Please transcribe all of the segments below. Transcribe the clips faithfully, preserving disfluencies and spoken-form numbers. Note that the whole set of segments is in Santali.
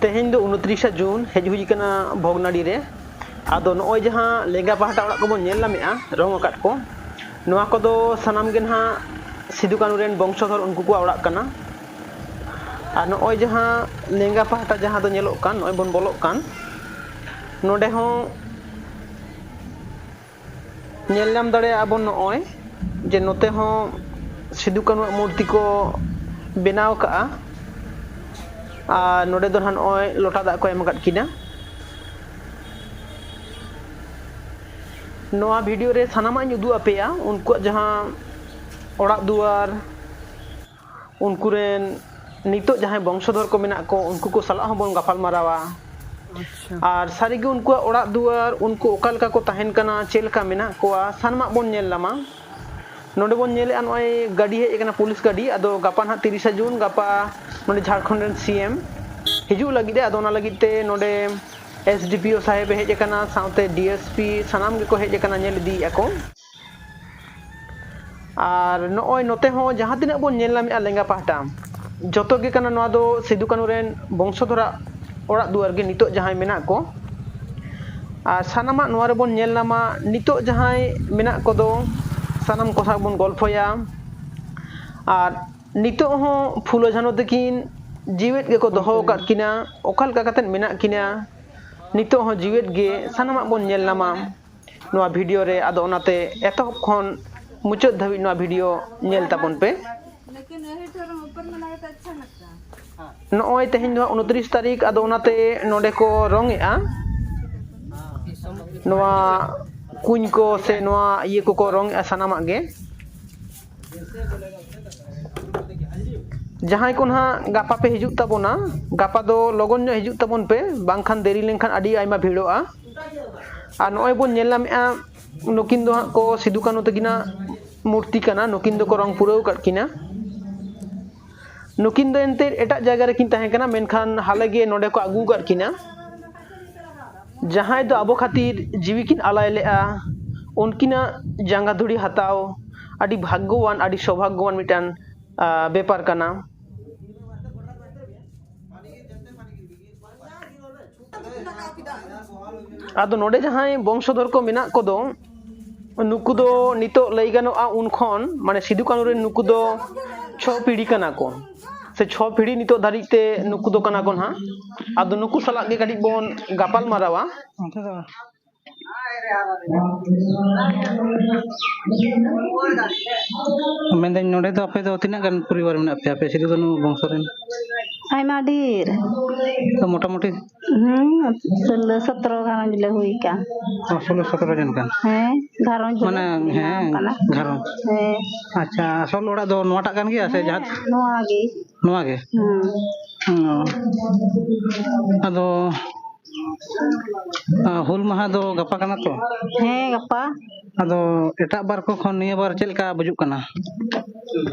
ᱛᱮᱦᱮᱧ ᱫᱚ ᱩᱱᱛᱨᱤᱥᱟ ᱡᱩᱱ ᱦᱮᱡ ᱦᱩᱭ ᱠᱟᱱᱟ ᱵᱷᱚᱜᱽᱱᱟᱰᱤ ᱨᱮ᱾ ᱟᱫᱚ ᱱᱚᱜᱼᱚᱭ ᱡᱟᱦᱟᱸ ᱞᱮᱸᱜᱟ ᱯᱟᱦᱴᱟ ᱚᱲᱟᱜ ᱠᱚᱵᱚᱱ ᱧᱮᱞ ᱧᱟᱢᱮᱜᱼᱟ ᱨᱚᱝ ᱟᱠᱟᱫ ᱠᱚ, ᱱᱚᱣᱟ ᱠᱚᱫᱚ ᱥᱟᱱᱟᱢ ᱜᱮ ᱱᱟᱦᱟᱜ ᱥᱤᱫᱩ ᱠᱟᱹᱱᱩ ᱨᱮᱱ ᱵᱚᱝᱥᱚᱫᱷᱚᱨ ᱩᱱᱠᱩ ᱠᱚᱣᱟᱜ ᱚᱲᱟᱜ ᱠᱟᱱᱟ᱾ ᱟᱨ ᱱᱚᱜᱼᱚᱭ ᱡᱟᱦᱟᱸ ᱞᱮᱸᱜᱟ ᱯᱟᱦᱴᱟ ᱡᱟᱦᱟᱸ ᱫᱚ ᱧᱮᱞᱚᱜ ᱠᱟᱱ, ᱱᱚᱜᱼᱚᱭ ᱵᱚᱱ ᱵᱚᱞᱚᱜ ᱠᱟᱱ, ᱱᱚᱰᱮ ᱦᱚᱸ ᱧᱮᱞ ᱧᱟᱢ ᱫᱟᱲᱮᱭᱟᱜᱼᱟ ᱵᱚᱱ ᱱᱚᱜᱼᱚᱭ ᱡᱮ ᱱᱚᱛᱮ ᱦᱚᱸ ᱥᱤᱫᱩ ᱠᱟᱹᱱᱩᱣᱟᱜ ᱢᱩᱨᱛᱤ ᱠᱚ ᱵᱮᱱᱟᱣ ᱠᱟᱜᱼᱟ᱾ ᱟᱨ ᱱᱚᱰᱮ ᱫᱚ ᱱᱟᱦᱟᱜ ᱱᱚᱜᱼᱚᱭ ᱞᱚᱴᱟ ᱫᱟᱜ ᱠᱚ ᱮᱢ ᱟᱠᱟᱫ ᱠᱤᱱᱟ᱾ ᱱᱚᱣᱟ ᱵᱷᱤᱰᱤᱭᱳ ᱨᱮ ᱥᱟᱱᱟᱢᱟᱜ ᱤᱧ ᱩᱫᱩᱜ ᱟᱯᱮᱭᱟ, ᱩᱱᱠᱩᱣᱟᱜ ᱡᱟᱦᱟᱸ ᱚᱲᱟᱜ ᱫᱩᱣᱟᱹᱨ, ᱩᱱᱠᱩ ᱨᱮᱱ ᱱᱤᱛᱚᱜ ᱡᱟᱦᱟᱸᱭ ᱵᱚᱝᱥᱚᱫᱷᱚᱨ ᱠᱚ ᱢᱮᱱᱟᱜ ᱠᱚ, ᱩᱱᱠᱩ ᱠᱚ ᱥᱟᱞᱟᱜ ᱦᱚᱸᱵᱚᱱ ᱜᱟᱯᱟᱞ ᱢᱟᱨᱟᱣᱟ᱾ ᱟᱪᱪᱷᱟ᱾ ᱟᱨ ᱥᱟᱹᱨᱤᱜᱮ ᱩᱱᱠᱩᱣᱟᱜ ᱚᱲᱟᱜ ᱫᱩᱣᱟᱹᱨ, ᱩᱱᱠᱩ ᱚᱠᱟ ᱞᱮᱠᱟ ᱠᱚ ᱛᱟᱦᱮᱱ ᱠᱟᱱᱟ, ᱪᱮᱫ ᱞᱮᱠᱟ ᱢᱮᱱᱟᱜ ᱠᱚᱣᱟ, ᱥᱟᱱᱟᱢᱟᱜ ᱵᱚᱱ ᱧᱮᱞ ᱧᱟᱢᱟ᱾ ᱱᱚᱰᱮ ᱵᱚᱱ ᱧᱮᱞᱮᱫᱼᱟ, ᱱᱚᱜᱼᱚᱭ ᱜᱟᱹᱰᱤ ᱦᱮᱡ ᱟᱠᱟᱱᱟ, ᱯᱩᱞᱤᱥ ᱜᱟᱹᱰᱤ᱾ ᱟᱫᱚ ᱜᱟᱯᱟ ᱱᱟᱦᱟᱜ ᱛᱤᱨᱤᱥᱟ ᱡᱩᱱ, ᱜᱟᱯᱟ ᱱᱚᱰᱮ ᱡᱷᱟᱲᱠᱷᱚᱸᱰ ᱨᱮᱱ ᱥᱤ ᱮᱢ ᱦᱤᱡᱩᱜ ᱞᱟᱹᱜᱤᱫ ᱮ, ᱟᱫᱚ ᱚᱱᱟ ᱞᱟᱹᱜᱤᱫ ᱛᱮ ᱱᱚᱰᱮ ᱮᱥ ᱰᱤ ᱯᱤ ᱳ ᱥᱟᱦᱮᱵᱽ ᱮ ᱦᱮᱡ ᱟᱠᱟᱱᱟ, ᱥᱟᱶᱛᱮ ᱰᱤ ᱮᱥ ᱯᱤ, ᱥᱟᱱᱟᱢ ᱜᱮᱠᱚ ᱦᱮᱡ ᱟᱠᱟᱱᱟ, ᱧᱮᱞ ᱤᱫᱤᱭᱮᱫᱼᱟ ᱠᱚ᱾ ᱟᱨ ᱱᱚᱜᱼᱚᱭ ᱱᱚᱛᱮ ᱦᱚᱸ ᱡᱟᱦᱟᱸ ᱛᱤᱱᱟᱹᱜ ᱵᱚᱱ ᱧᱮᱞ ᱧᱟᱢᱮᱫᱼᱟ ᱞᱮᱸᱜᱟ ᱯᱟᱦᱴᱟ, ᱡᱚᱛᱚ ᱜᱮ ᱠᱟᱱᱟ ᱱᱚᱣᱟ ᱫᱚ ᱥᱤᱫᱩ ᱠᱟᱹᱱᱩ ᱨᱮᱱ ᱵᱚᱝᱥᱚᱫᱷᱚᱨᱟᱜ ᱚᱲᱟᱜ ᱫᱩᱣᱟᱹᱨ ᱜᱮ ᱱᱤᱛᱚᱜ ᱡᱟᱦᱟᱸᱭ ᱢᱮᱱᱟᱜ ᱠᱚ᱾ ᱟᱨ ᱥᱟᱱᱟᱢᱟᱜ ᱱᱚᱣᱟ ᱨᱮᱵᱚᱱ ᱧᱮᱞ ᱧᱟᱢᱟ, ᱱᱤᱛᱚᱜ ᱡᱟᱦᱟᱸᱭ ᱢᱮᱱᱟᱜ ᱠᱚᱫᱚ ᱥᱟᱱᱟᱢ ᱠᱚ ᱥᱟᱶ ᱵᱚᱱ ᱜᱚᱞᱯᱷᱚᱭᱟ᱾ ᱟᱨ ᱱᱤᱛᱚᱜ ᱦᱚᱸ ᱯᱷᱩᱞᱳ ᱡᱷᱟᱱᱳ ᱛᱟᱹᱠᱤᱱ ᱡᱤᱣᱮᱫ ᱜᱮᱠᱚ ᱫᱚᱦᱚ ᱟᱠᱟᱫ ᱠᱤᱱᱟ, ᱚᱠᱟ ᱞᱮᱠᱟ ᱠᱟᱛᱮᱫ ᱢᱮᱱᱟᱜ ᱠᱤᱱᱟ, ᱱᱤᱛᱚᱜ ᱦᱚᱸ ᱡᱤᱣᱮᱫ ᱜᱮ, ᱥᱟᱱᱟᱢᱟᱜ ᱵᱚᱱ ᱧᱮᱞ ᱧᱟᱢᱟ ᱱᱚᱣᱟ ᱵᱷᱤᱰᱤᱭᱳ ᱨᱮ᱾ ᱟᱫᱚ ᱚᱱᱟᱛᱮ ᱮᱛᱚᱦᱚᱵ ᱠᱷᱚᱱ ᱢᱩᱪᱟᱹᱫ ᱫᱷᱟᱹᱵᱤᱡ ᱱᱚᱣᱟ ᱵᱷᱤᱰᱤᱭᱳ ᱧᱮᱞ ᱛᱟᱵᱚᱱ ᱯᱮ᱾ लेकिन यही ठो रंग ऊपर में लगा तो अच्छा लगता। ᱱᱚᱜᱼᱚᱭ ᱛᱮᱦᱮᱧ ᱫᱚ ᱦᱟᱸᱜ ᱩᱱᱛᱨᱤᱥ ᱛᱟᱹᱨᱤᱠᱷ, ᱟᱫᱚ ᱚᱱᱟᱛᱮ ᱱᱚᱰᱮ ᱠᱚ ᱨᱚᱝ ᱮᱜᱼᱟ᱾ ᱱᱚᱣᱟ ᱠᱩᱧ ᱠᱚ ᱥᱮ ᱱᱚᱣᱟ ᱤᱭᱟᱹ ᱠᱚᱠᱚ ᱨᱚᱝ ᱮᱜᱼᱟ ᱥᱟᱱᱟᱢᱟᱜ ᱜᱮ᱾ ᱡᱟᱦᱟᱸᱭ ᱠᱚ ᱱᱟᱦᱟᱜ ᱜᱟᱯᱟ ᱯᱮ ᱦᱤᱡᱩᱜ ᱛᱟᱵᱚᱱᱟ, ᱜᱟᱯᱟ ᱫᱚ ᱞᱚᱜᱚᱱ ᱧᱚᱜ ᱦᱤᱡᱩᱜ ᱛᱟᱵᱚᱱ ᱯᱮ, ᱵᱟᱝᱠᱷᱟᱱ ᱫᱮᱨᱤ ᱞᱮᱱᱠᱷᱟᱱ ᱟᱹᱰᱤ ᱟᱭᱢᱟ ᱵᱷᱤᱲᱚᱜᱼᱟ᱾ ᱟᱨ ᱱᱚᱜᱼᱚᱭ ᱵᱚᱱ ᱧᱮᱞ ᱧᱟᱢᱮᱜᱼᱟ, ᱱᱩᱠᱤᱱ ᱫᱚ ᱦᱟᱸᱜ ᱠᱚ ᱥᱤᱫᱩ ᱠᱟᱹᱱᱩ ᱛᱟᱹᱠᱤᱱᱟᱜ ᱢᱩᱨᱛᱤ ᱠᱟᱱᱟ, ᱱᱩᱠᱤᱱ ᱫᱚᱠᱚ ᱨᱚᱝ ᱯᱩᱨᱟᱹᱣ ᱟᱠᱟᱫ ᱠᱤᱱᱟ᱾ ᱱᱩᱠᱤᱱ ᱫᱚ ᱮᱱᱛᱮᱫ ᱮᱴᱟᱜ ᱡᱟᱭᱜᱟ ᱨᱮᱠᱤᱱ ᱛᱟᱦᱮᱸ ᱠᱟᱱᱟ, ᱢᱮᱱᱠᱷᱟᱱ ᱦᱟᱞᱮ ᱜᱮ ᱱᱚᱰᱮ ᱠᱚ ᱟᱹᱜᱩ ᱟᱠᱟᱫ ᱠᱤᱱᱟ᱾ ᱡᱟᱦᱟᱸᱭ ᱫᱚ ᱟᱵᱚ ᱠᱷᱟᱹᱛᱤᱨ ᱡᱤᱣᱤ ᱠᱤᱱ ᱟᱞᱟᱭ ᱞᱮᱫᱼᱟ, ᱩᱱᱠᱤᱱᱟᱜ ᱡᱟᱸᱜᱟ ᱫᱷᱩᱲᱤ ᱦᱟᱛᱟᱣ ᱟᱹᱰᱤ ᱵᱷᱟᱜᱽᱜᱚᱣᱟᱱ, ᱟᱹᱰᱤ ᱥᱳᱵᱷᱟᱜᱽᱜᱚᱣᱟᱱ ᱢᱤᱫᱴᱟᱝ, ᱟ, ᱵᱮᱯᱟᱨ ᱠᱟᱱᱟ᱾ ᱟᱫᱚ ᱱᱚᱰᱮ ᱡᱟᱦᱟᱸᱭ ᱵᱚᱝᱥᱚᱫᱷᱚᱨ ᱠᱚ ᱢᱮᱱᱟᱜ ᱠᱚᱫᱚ, ᱱᱩᱠᱩ ᱫᱚ ᱱᱤᱛᱚᱜ ᱞᱟᱹᱭ ᱜᱟᱱᱚᱜᱼᱟ, ᱩᱱ ᱠᱷᱚᱱ, ᱢᱟᱱᱮ, ᱥᱤᱫᱩ ᱠᱟᱹᱱᱩ ᱨᱮᱱ ᱱᱩᱠᱩ ᱫᱚ ᱪᱷᱚ ᱯᱤᱲᱦᱤ ᱠᱟᱱᱟ ᱠᱚ, ᱥᱮ ᱪᱷᱚ ᱯᱤᱲᱦᱤ ᱱᱤᱛᱚᱜ ᱫᱷᱟᱹᱨᱤᱡ ᱛᱮ ᱱᱩᱠᱩ ᱫᱚ ᱠᱟᱱᱟ ᱠᱚ ᱱᱟᱦᱟᱜ᱾ ᱟᱫᱚ ᱱᱩᱠᱩ ᱥᱟᱞᱟᱜ ᱜᱮ ᱠᱟᱹᱴᱤᱡ ᱵᱚᱱ ᱜᱟᱯᱟᱞ ᱢᱟᱨᱟᱣᱟ᱾ ᱚᱱᱛᱮ ᱫᱚ ᱢᱮᱱᱫᱟᱹᱧ, ᱱᱚᱰᱮ ᱫᱚ ᱟᱯᱮ ᱫᱚ ᱛᱤᱱᱟᱹᱜ ᱜᱟᱱ ᱯᱚᱨᱤᱵᱟᱨ ᱢᱮᱱᱟᱜ ᱯᱮᱭᱟ, ᱟᱯᱮ ᱥᱤᱫᱩ ᱠᱟᱹᱱᱩ ᱵᱚᱝᱥᱚ ᱨᱮᱱ? ᱟᱭᱢᱟ ᱰᱷᱮᱨ᱾ ᱛᱚ, ᱢᱚᱴᱟᱢᱩᱴᱤ? ᱦᱩᱸ, ᱥᱳᱞᱞᱳ ᱥᱚᱛᱨᱚ ᱜᱷᱟᱨᱚᱸᱡᱽ ᱞᱮ ᱦᱩᱭ ᱠᱟᱱ᱾ ᱚ, ᱥᱳᱞᱞᱳ ᱥᱚᱛᱨᱚ ᱡᱚᱱ ᱜᱟᱱ? ᱦᱮᱸ, ᱜᱷᱟᱨᱚᱸᱡᱽ ᱞᱮ ᱢᱟᱱᱮ, ᱵᱮᱱᱟᱣ ᱦᱮᱸ, ᱠᱟᱱᱟ᱾ ᱜᱷᱟᱨᱚᱸᱡᱽ᱾ ᱦᱮᱸ᱾ ᱟᱪᱪᱷᱟ, ᱟᱥᱚᱞ ᱚᱲᱟᱜ ᱫᱚ ᱱᱚᱣᱟᱴᱟᱜ ᱠᱟᱱ ᱜᱮᱭᱟ ᱥᱮ ᱦᱮᱸ, ᱡᱟᱦᱟᱸ? ᱱᱚᱣᱟ ᱜᱮ᱾ ᱱᱚᱣᱟ ᱜᱮ? ᱦᱩᱸ᱾ ᱚ᱾ ᱟᱫᱚ, ᱟ, ᱦᱩᱞ ᱢᱟᱦᱟ ᱫᱚ ᱜᱟᱯᱟ ᱠᱟᱱᱟ ᱛᱚ? ᱦᱮᱸ, ᱜᱟᱯᱟ᱾ ᱟᱫᱚ ᱮᱴᱟᱜ ᱵᱟᱨ ᱠᱚ ᱠᱷᱚᱱ ᱱᱤᱭᱟᱹ ᱵᱟᱨ ᱪᱮᱫ ᱞᱮᱠᱟ ᱵᱩᱡᱩᱜ ᱠᱟᱱᱟ?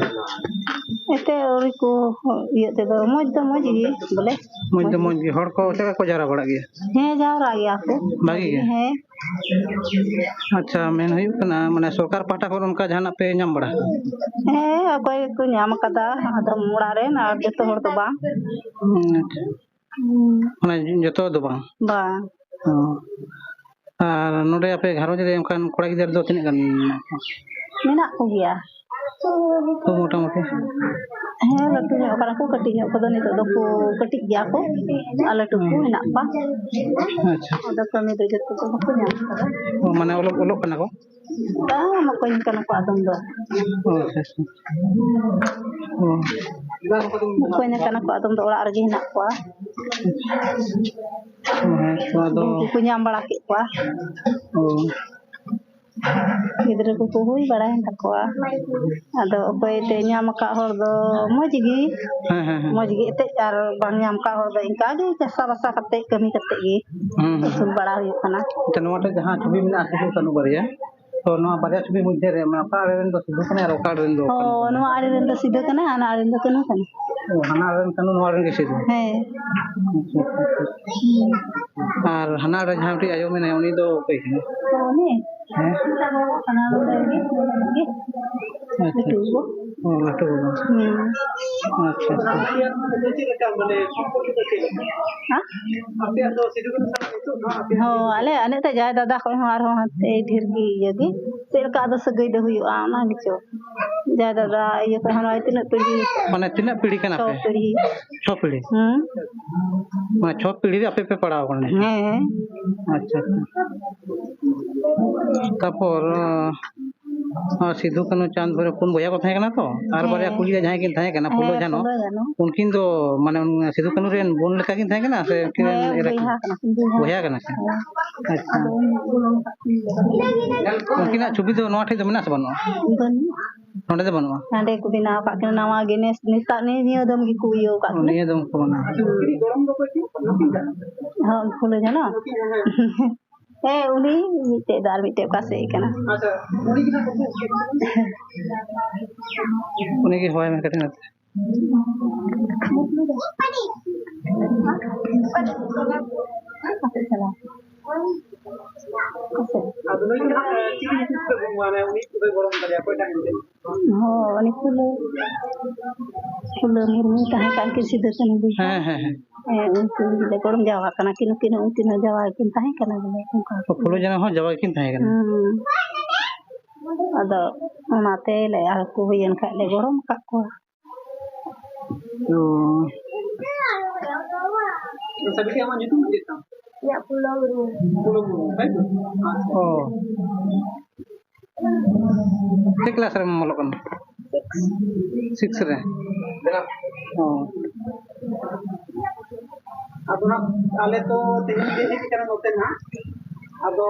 ᱮᱱᱛᱮ ᱟᱹᱣᱨᱤ ᱠᱚ ᱤᱭᱟᱹᱜ ᱛᱮᱫᱚ ᱢᱚᱡᱽ ᱫᱚ ᱢᱚᱡᱽ ᱜᱮ ᱵᱚᱞᱮ᱾ ᱢᱚᱡᱽ ᱫᱚ ᱢᱚᱡᱽ ᱜᱮ᱾ ᱦᱚᱲ ᱠᱚ ᱪᱮᱫ ᱞᱮᱠᱟ ᱠᱚ ᱡᱟᱣᱨᱟ ᱵᱟᱲᱟᱜ ᱜᱮᱭᱟ? ᱦᱮᱸ, ᱡᱟᱣᱨᱟᱜ ᱜᱮᱭᱟ ᱠᱚ᱾ ᱵᱷᱟᱜᱮ ᱜᱮ? ᱦᱮᱸ᱾ ᱟᱪᱪᱷᱟ, ᱢᱮᱱ ᱦᱩᱭᱩᱜ ᱠᱟᱱᱟ, ᱢᱟᱱᱮ, ᱥᱚᱨᱠᱟᱨ ᱯᱟᱦᱴᱟ ᱠᱷᱚᱱ ᱚᱱᱠᱟ ᱡᱟᱦᱟᱱᱟᱜ ᱯᱮ ᱧᱟᱢ ᱵᱟᱲᱟ ᱟᱠᱟᱫᱟ? ᱦᱮᱸ, ᱚᱠᱚᱭ ᱠᱚ ᱧᱟᱢ ᱟᱠᱟᱫᱟ, ᱟᱫᱚᱢ ᱚᱲᱟᱜ ᱨᱮᱱ, ᱟᱨ ᱡᱚᱛᱚ ᱦᱚᱲ ᱫᱚ ᱵᱟᱝ᱾ ᱦᱩᱸ, ᱟᱪᱪᱷᱟ᱾ ᱦᱩᱸ᱾ ᱢᱟᱱᱮ, ᱡᱚᱛᱚ ᱫᱚ ᱵᱟᱝ? ᱵᱟᱝ᱾ ᱚ᱾ ᱟᱨ ᱱᱚᱰᱮ ᱟᱯᱮ ᱜᱷᱟᱨᱚᱸᱡᱽ ᱨᱮ ᱚᱱᱠᱟᱱ ᱠᱚᱲᱟ ᱜᱤᱫᱟᱹᱨ ᱫᱚ ᱛᱤᱱᱟᱹᱜ ᱜᱟᱱ ᱢᱮᱱᱟᱜ ᱠᱚᱣᱟ? ᱢᱮᱱᱟᱜ ᱠᱚᱜᱮᱭᱟ᱾ ᱛᱚ, ᱢᱚᱴᱟᱢᱩᱴᱤ? ᱦᱮᱸ, ᱞᱟᱹᱴᱩ ᱧᱚᱜ ᱠᱟᱱᱟ ᱠᱚ, ᱠᱟᱹᱴᱤᱡ ᱧᱚᱜ ᱠᱚᱫᱚ ᱱᱤᱛᱚᱜ ᱫᱚᱠᱚ ᱠᱟᱹᱴᱤᱡ ᱜᱮᱭᱟ ᱠᱚ, ᱟᱨ ᱞᱟᱹᱴᱩ ᱠᱚ ᱦᱩᱸ᱾ ᱢᱮᱱᱟᱜ ᱠᱚᱣᱟ᱾ ᱟᱪᱪᱷᱟ᱾ ᱟᱫᱚ ᱠᱟᱹᱢᱤ ᱫᱚ ᱡᱚᱛᱚ ᱫᱚ ᱵᱟᱠᱚ ᱧᱟᱢ ᱠᱟᱫᱟ᱾ ᱚ, ᱢᱟᱱᱮ ᱚᱞᱚᱜ, ᱚᱞᱚᱜ ᱠᱟᱱᱟ ᱠᱚ? ᱵᱟᱝ, ᱵᱟᱠᱚ ᱠᱟᱱᱟ ᱠᱚ ᱟᱫᱚᱢ ᱫᱚ᱾ ᱚ, ᱟᱪᱪᱷᱟ, ᱟᱪᱪᱷᱟ᱾ ᱚ᱾ ᱵᱟᱠᱚ ᱠᱟᱱᱟ ᱠᱚ ᱟᱫᱚᱢ ᱫᱚ, ᱚᱲᱟᱜ ᱨᱮᱜᱮ ᱦᱮᱱᱟᱜ ᱠᱚᱣᱟ᱾ ᱚ, ᱦᱮᱸ ᱛᱚ, ᱟᱫᱚ ᱵᱟᱹᱦᱩ ᱠᱚᱠᱚ ᱧᱟᱢ ᱵᱟᱲᱟ ᱠᱮᱫ ᱠᱚᱣᱟ᱾ ᱚ᱾ ᱜᱤᱫᱽᱨᱟᱹ ᱠᱚᱠᱚ ᱦᱩᱭ ᱵᱟᱲᱟᱭᱮᱱ ᱛᱟᱠᱚᱣᱟ᱾ ᱟᱫᱚ ᱚᱠᱚᱭ ᱛᱮ ᱧᱟᱢ ᱟᱠᱟᱫ ᱦᱚᱲ ᱫᱚ ᱢᱚᱡᱽ ᱜᱮ, ᱦᱮᱸ, ᱦᱮᱸ, ᱦᱮᱸ᱾ ᱢᱚᱡᱽ ᱜᱮ ᱮᱱᱛᱮᱫ, ᱟᱨ ᱵᱟᱝ ᱧᱟᱢ ᱟᱠᱟᱫ ᱦᱚᱲ ᱫᱚ ᱤᱱᱠᱟ ᱜᱮ ᱪᱟᱥᱟ ᱵᱟᱥᱟ ᱠᱟᱛᱮᱫ, ᱠᱟᱹᱢᱤ ᱠᱟᱛᱮᱫ ᱜᱮ ᱦᱩᱸ, ᱦᱩᱸ᱾ ᱟᱹᱥᱩᱞ ᱵᱟᱲᱟ ᱦᱩᱭᱩᱜ ᱠᱟᱱᱟ᱾ ᱟᱪᱪᱷᱟ, ᱱᱚᱣᱟ ᱴᱷᱮᱡ ᱡᱟᱦᱟᱸ ᱪᱷᱚᱵᱤ ᱢᱮᱱᱟᱜᱼᱟ, ᱥᱤᱫᱩ ᱠᱟᱹᱱᱦᱩ ᱵᱟᱨᱭᱟ, ᱛᱚ ᱱᱚᱣᱟ ᱵᱟᱨᱭᱟ ᱪᱷᱚᱵᱤ ᱢᱚᱫᱽᱫᱷᱮ ᱨᱮ, ᱢᱟᱱᱮ, ᱚᱠᱟ ᱟᱲᱮ ᱨᱮᱱ ᱫᱚ ᱥᱤᱫᱩ ᱠᱟᱱᱟᱭ ᱟᱨ ᱚᱠᱟ ᱟᱲᱮ ᱨᱮᱱ ᱫᱚ ᱦᱚᱸ, ᱠᱟᱹᱱᱦᱩ ᱠᱟᱱᱟᱭ? ᱱᱚᱣᱟ ᱟᱲᱮ ᱨᱮᱱ ᱫᱚ ᱥᱤᱫᱩ ᱠᱟᱱᱟ, ᱦᱟᱱᱟ ᱟᱲᱮ ᱨᱮᱱ ᱫᱚ ᱠᱟᱹᱱᱦᱩ ᱠᱟᱱᱟ᱾ ᱚ, ᱦᱟᱱᱟ ᱟᱲᱮ ᱨᱮᱱ ᱠᱟᱹᱱᱦᱩ, ᱱᱚᱣᱟ ᱟᱲᱮ ᱨᱮᱱ ᱜᱮ ᱥᱤᱫᱩ? ᱦᱮᱸ᱾ ᱟᱪᱪᱷᱟ, ᱟᱪᱪᱷᱟ, ᱟᱪᱪᱷᱟ᱾ ᱟᱨ ᱦᱟᱱᱟ ᱟᱲᱮ ᱡᱟᱦᱟᱸ ᱢᱤᱫᱴᱤᱡ ᱟᱭᱳ ᱢᱮᱱᱟᱭᱟ, ᱩᱱᱤ ᱫᱚ ᱚᱠᱚᱭ ᱠᱟᱱᱟᱭ? ᱦᱮᱸ᱾ ᱟᱪᱪᱷᱟ᱾ ᱞᱟᱹᱴᱩ ᱜᱚᱜᱚ᱾ ᱚ, ᱞᱟᱹᱴᱩ ᱜᱚᱜᱚ᱾ ᱦᱩᱸ᱾ ᱟᱪᱪᱷᱟ, ᱟᱪᱪᱷᱟ᱾ ᱦᱮᱸ? ᱦᱚᱸ, ᱟᱞᱮ, ᱟᱞᱮ ᱛᱮ ᱡᱟᱭ ᱫᱟᱫᱟ ᱠᱷᱚᱡ ᱦᱚᱸ ᱟᱨᱦᱚᱸ ᱦᱟᱱᱛᱮ ᱰᱷᱮᱨ ᱜᱮ ᱤᱭᱟᱹ ᱜᱮ᱾ ᱪᱮᱫ ᱞᱮᱠᱟ ᱟᱫᱚ ᱥᱟᱹᱜᱟᱹᱭ ᱫᱚ ᱦᱩᱭᱩᱜᱼᱟ, ᱚᱱᱟ ᱜᱮᱪᱚ᱾ ᱡᱟᱭ ᱫᱟᱫᱟ ᱤᱭᱟᱹ ᱠᱷᱚᱡ ᱦᱚᱸ ᱱᱚᱜᱼᱚᱭ ᱛᱤᱱᱟᱹᱜ ᱯᱤᱲᱦᱤ? ᱢᱟᱱᱮ ᱛᱤᱱᱟᱹᱜ ᱯᱤᱲᱦᱤ ᱠᱟᱱᱟ ᱪᱷᱚ ᱯᱮ? ᱯᱤᱲᱦᱤ᱾ ᱪᱷᱚ ᱯᱤᱲᱦᱤ? ᱦᱩᱸ᱾ ᱢᱟᱱᱮ ᱪᱷᱚ ᱯᱤᱲᱦᱤ ᱨᱮ ᱟᱯᱮ ᱯᱮ ᱯᱟᱲᱟᱣ ᱟᱠᱟᱱᱟ? ᱦᱮᱸ᱾ ᱟᱪᱪᱷᱟ, ᱟᱪᱪᱷᱟ᱾ ᱛᱟᱯᱚᱨ, ᱟᱸ, ᱟᱨ ᱥᱤᱫᱩ, ᱠᱟᱹᱱᱦᱩ, ᱪᱟᱸᱫᱽ, ᱵᱷᱳᱭᱨᱳᱵ ᱯᱩᱱ ᱵᱚᱭᱦᱟ ᱠᱚ ᱛᱟᱦᱮᱸ ᱠᱟᱱᱟ ᱛᱚ? ᱟᱨ ᱵᱟᱨᱭᱟ ᱦᱮᱸ᱾ ᱠᱩᱲᱤ ᱜᱤᱫᱽᱨᱟᱹ ᱡᱟᱦᱟᱸᱭ ᱠᱤᱱ ᱛᱟᱦᱮᱸ ᱠᱟᱱᱟ, ᱯᱷᱩᱞᱳ ᱦᱮᱸ, ᱡᱷᱟᱱᱚ, ᱯᱷᱩᱞᱳ ᱡᱷᱟᱱᱚ᱾ ᱩᱱᱠᱤᱱ ᱫᱚ ᱢᱟᱱᱮ ᱩᱱ ᱥᱤᱫᱩ ᱠᱟᱹᱱᱦᱩ ᱨᱮᱱ ᱵᱳᱱ ᱞᱮᱠᱟ ᱠᱤᱱ ᱛᱟᱦᱮᱸ ᱠᱟᱱᱟ ᱥᱮ ᱩᱱᱠᱤᱱ ᱨᱮᱱ ᱦᱮᱸ, ᱮᱨᱟ ᱠᱤᱱ? ᱵᱚᱭᱦᱟ ᱠᱟᱱᱟ ᱠᱤᱱ, ᱵᱚᱭᱦᱟ᱾ ᱵᱚᱭᱦᱟ ᱠᱟᱱᱟ ᱠᱤᱱ? ᱦᱮᱸ᱾ ᱟᱪᱪᱷᱟ᱾ ᱟᱫᱚ ᱩᱱᱤ ᱵᱚᱞᱚᱱ ᱠᱟᱜ ᱠᱤᱱ ᱜᱮᱭᱟ᱾ ᱩᱱᱠᱤᱱᱟᱜ ᱪᱷᱚᱵᱤ ᱫᱚ ᱱᱚᱣᱟ ᱴᱷᱮᱡ ᱫᱚ ᱢᱮᱱᱟᱜ ᱥᱮ ᱵᱟᱹᱱᱩᱜᱼᱟ? ᱵᱟᱹᱱᱩᱜ᱾ ᱱᱚᱰᱮ ᱫᱚ ᱵᱟᱹᱱᱩᱜᱼᱟ? ᱦᱟᱸᱰᱮ ᱠᱚ ᱵᱮᱱᱟᱣ ᱠᱟᱜ ᱠᱤᱱᱟ ᱱᱟᱣᱟ ᱜᱮ, ᱱᱮᱥ, ᱱᱮᱥᱟᱜ, ᱱᱤᱭᱟᱹ, ᱱᱤᱭᱟᱹ ᱫᱚᱢ ᱜᱮᱠᱚ ᱤᱭᱟᱹ ᱠᱟᱜ ᱠᱤᱱᱟ᱾ ᱱᱤᱭᱟᱹ ᱫᱚᱢ ᱠᱚ ᱵᱮᱱᱟᱣ᱾ ᱦᱩᱸ᱾ ᱦᱚᱸ, ᱯᱷᱩᱞᱳ ᱡᱷᱟᱱᱚ? ᱦᱮᱸ, ᱩᱱᱤ ᱢᱤᱫᱴᱮᱡ ᱫᱚ ᱟᱨ ᱢᱤᱫᱴᱮᱡ ᱚᱠᱟ ᱥᱮᱫ ᱠᱟᱱᱟ? ᱩᱱᱤ ᱜᱮ ᱦᱚᱦᱚᱭ ᱢᱮ ᱠᱟᱹᱴᱤᱡ ᱱᱚᱛᱮ᱾ ᱟᱫᱚ ᱱᱩᱭ ᱫᱚ ᱦᱟᱸᱜ ᱪᱤᱞᱤ ᱧᱩᱛᱩᱢ ᱛᱮ ᱵᱚᱱ ᱢᱟᱱᱮ ᱩᱱᱤ ᱠᱚᱫᱚᱭ ᱜᱚᱲᱚᱢ ᱫᱟᱲᱮᱭᱟ ᱚᱠᱚᱭᱴᱟᱜ ᱮᱱᱛᱮ? ᱦᱚᱸ, ᱩᱱᱤ ᱯᱷᱩᱞᱳ, ᱯᱷᱩᱞᱳ ᱢᱩᱨᱢᱩ ᱛᱟᱦᱮᱸ ᱠᱟᱱ ᱠᱤᱱ ᱥᱤᱫᱩ ᱠᱟᱹᱱᱦᱩ ᱵᱚᱭᱦᱟ᱾ ᱦᱮᱸ, ᱦᱮᱸ, ᱦᱮᱸ᱾ ᱦᱮᱸ, ᱩᱱᱠᱤᱱ ᱜᱮᱞᱮ ᱜᱚᱲᱚᱢ ᱡᱟᱶᱟ ᱠᱟᱱᱟ ᱠᱤᱱ, ᱩᱱᱠᱤᱱ ᱦᱚᱸ, ᱩᱱᱠᱤᱱ ᱦᱚᱸ ᱡᱟᱶᱟᱭ ᱠᱤᱱ ᱛᱟᱦᱮᱸ ᱠᱟᱱᱟ ᱵᱚᱞᱮ, ᱚᱱᱠᱟ᱾ ᱚ, ᱯᱷᱩᱞᱳ ᱡᱷᱟᱱᱚ ᱦᱚᱸ ᱡᱟᱶᱟᱭ ᱠᱤᱱ ᱛᱟᱦᱮᱸ ᱠᱟᱱᱟ᱾ ᱦᱩᱸ᱾ ᱟᱫᱚ ᱚᱱᱟᱛᱮ ᱞᱮ, ᱟᱨ ᱠᱚ ᱦᱩᱭᱮᱱ ᱠᱷᱟᱡ ᱞᱮ ᱜᱚᱲᱚᱢ ᱟᱠᱟᱫ ᱠᱚᱣᱟ᱾ ᱚ᱾ ᱟᱪᱪᱷᱟ, ᱵᱤᱴᱤ, ᱟᱢᱟᱜ ᱧᱩᱛᱩᱢ ᱪᱮᱫ ᱛᱟᱢ? ᱤᱧᱟᱹᱜ ᱯᱷᱩᱞᱳ ᱢᱩᱨᱢᱩ᱾ ᱯᱷᱩᱞᱳ ᱢᱩᱨᱢᱩ, ᱛᱟᱭ ᱛᱚ? ᱚ᱾ ᱪᱮᱫ ᱠᱞᱟᱥ ᱨᱮᱢ ᱚᱞᱚᱜ ᱠᱟᱱᱟ? ᱥᱤᱠᱥ᱾ ᱥᱤᱠᱥ ᱨᱮ? ᱚ᱾ ᱟᱫᱚ ᱱᱟᱜ ᱟᱞᱮ ᱛᱚ ᱛᱮᱦᱮᱧ ᱞᱮ ᱦᱮᱡ ᱟᱠᱟᱱᱟ ᱱᱚᱛᱮ ᱱᱟᱜ᱾ ᱟᱫᱚ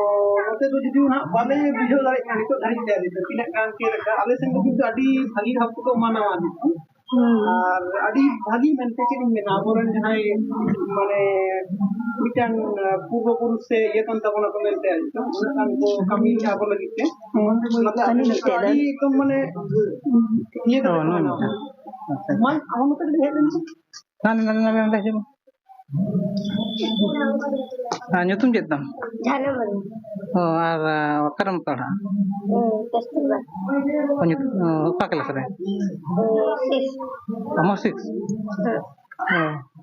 ᱱᱚᱛᱮ ᱫᱚ ᱡᱩᱫᱤ ᱱᱟᱜ ᱵᱟᱞᱮ ᱵᱩᱡᱷᱟᱹᱣ ᱫᱟᱲᱮᱭᱟᱜ ᱠᱟᱱᱟ ᱱᱤᱛᱚᱜ ᱫᱷᱟᱹᱨᱤᱡ ᱛᱮ ᱟᱞᱮ ᱫᱚ ᱛᱤᱱᱟᱹᱜ ᱜᱟᱱ ᱪᱮᱫ ᱞᱮᱠᱟ, ᱟᱞᱮ ᱥᱮᱱ ᱫᱚ ᱠᱤᱱᱛᱩ ᱟᱹᱰᱤ ᱵᱷᱟᱹᱜᱤ ᱵᱷᱟᱵ ᱛᱮᱠᱚ ᱢᱟᱱᱟᱣᱟ ᱱᱤᱛᱚᱜ᱾ ᱦᱩᱸ᱾ ᱟᱨ ᱟᱹᱰᱤ ᱵᱷᱟᱹᱜᱤ ᱢᱮᱱᱛᱮ ᱪᱮᱫ ᱤᱧ ᱢᱮᱱᱟ, ᱟᱵᱚᱨᱮᱱ ᱡᱟᱦᱟᱸᱭ ᱢᱟᱱᱮ ᱢᱤᱫᱴᱟᱝ, ᱟᱸ, ᱯᱩᱨᱵᱚ ᱯᱩᱨᱩᱥ ᱥᱮ ᱤᱭᱟᱹ ᱠᱟᱱ ᱛᱟᱵᱚᱱᱟ ᱠᱚ ᱢᱮᱱᱛᱮ ᱟᱨᱠᱤ, ᱩᱱᱟᱹᱜ ᱜᱟᱱ ᱠᱚ ᱠᱟᱹᱢᱤ ᱟᱵᱚ ᱞᱟᱹᱜᱤᱫ ᱛᱮ᱾ ᱦᱮᱸ, ᱚᱱᱟᱛᱮ ᱠᱟᱹᱢᱤ ᱟᱹᱰᱤ ᱞᱟᱹᱜᱤᱫ ᱛᱮ ᱫᱚ᱾ ᱮᱠᱫᱚᱢ ᱢᱟᱱᱮ ᱤᱭᱟᱹ ᱠᱟᱛᱮ ᱚ, ᱠᱚ ᱱᱚᱜᱼᱚᱭ ᱢᱮᱱᱟᱜᱼᱟ᱾ ᱱᱚᱝᱠᱟ᱾ ᱟᱪᱪᱷᱟ, ᱟᱪᱪᱷᱟ᱾ ᱢᱟ, ᱟᱢ ᱱᱚᱛᱮ ᱠᱟᱹᱴᱤᱡ ᱦᱮᱡ ᱞᱮᱱ ᱢᱮᱥᱮ᱾ ᱦᱟᱸᱰᱮ, ᱱᱚᱰᱮ, ᱱᱚᱰᱮ, ᱱᱚᱰᱮ ᱦᱤᱡᱩᱜ ᱢᱮ᱾ ᱟᱨ ᱧᱩᱛᱩᱢ ᱪᱮᱫ ᱛᱟᱢ? ᱡᱷᱟᱱᱚ ᱢᱩᱨᱢᱩ᱾ ᱚ, ᱟᱨ ᱚᱠᱟᱨᱮᱢ ᱯᱟᱲᱦᱟᱜᱼᱟ? ᱠᱟᱥᱛᱩᱨᱵᱟ᱾ ᱚ, ᱧᱩᱛᱩᱢ, ᱚ, ᱚᱠᱟ ᱠᱞᱟᱥ ᱨᱮ? ᱥᱤᱠᱥ᱾ ᱟᱢ ᱦᱚᱸ ᱥᱤᱠᱥ? ᱦᱮᱸ᱾ ᱚ,